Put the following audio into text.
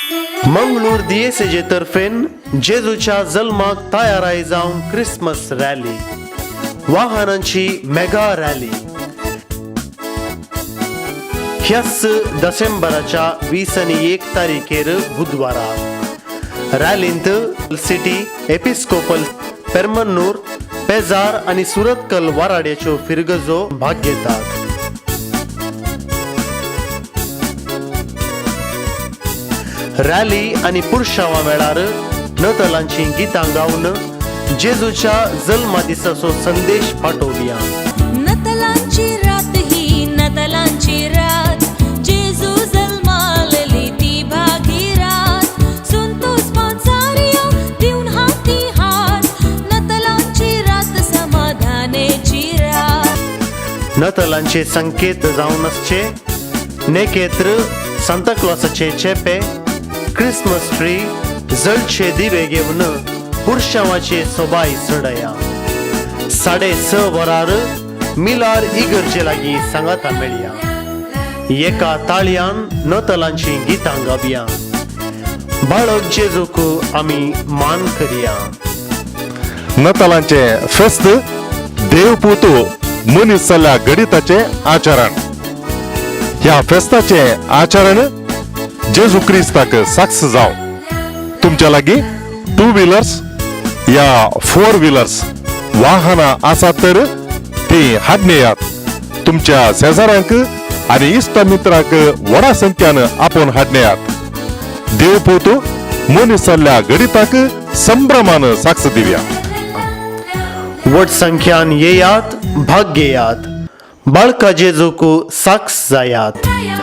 मंगळूर दियेसेजे तर्फेन जेजूच्या जल्माक तयाराय जावन क्रिसमस रॅली, वाहनांची मेगा रॅली ह्याच डिसेंबराच्या 21 तारखेर बुधवारा. रॅलींत सिटी एपिस्कोपल, पेरमन्नूर, पेजार आनी सुरतकल वाराड्याच्यो फिरगजो भाग घेतात. रॅली आनी पुरशांवा वेळार नतलांची गितां गावन जेजूच्या जल्मा दिसाचो संदेश पाठोवया. नतलांची रात ही नतलांची रात, जेजू जल्मालेली ती भागीरात. संतोष पाचार्यो दिवन हाती हात, नतलांची रात समाधानेची रात. नतलांचे संकेत जावन आसचे नेकेत्र, सांताक्लॉसाचे चेपे, क्रिसमस ट्री, जळचे दिवे घेवन पुरशांवाचे सोबाय चडया. 6:30 वरार मिलार इगर्जे लागीं सांगाता मेळया. एका ताळयान नतलांची गितां गावया. बाळक जेजूक आमी मान करया. नतालांचे फेस्त देवपूत मनीस जाल्ल्या गणिताचे आचरण. ह्या फेस्ताचे आचरण जेजू क्रिस्ताक साक्ष जाव. तुमच्या लागीं टू व्हिलर्स या फोर व्हिलर्स वाहनां आसात तर ती हाडणेयात. तुमच्या शेजाऱ्यांक आनी इश्ट मित्रांक व्हडा संख्यान आपोवन हाडणेयात. देवपूत मनीस जाल्ल्या गणिताक संभ्रमान साक्ष दिवया. व्हड संख्यान येयात, भाग घेयात, बाळका जेजूक साक्ष जायात. दया.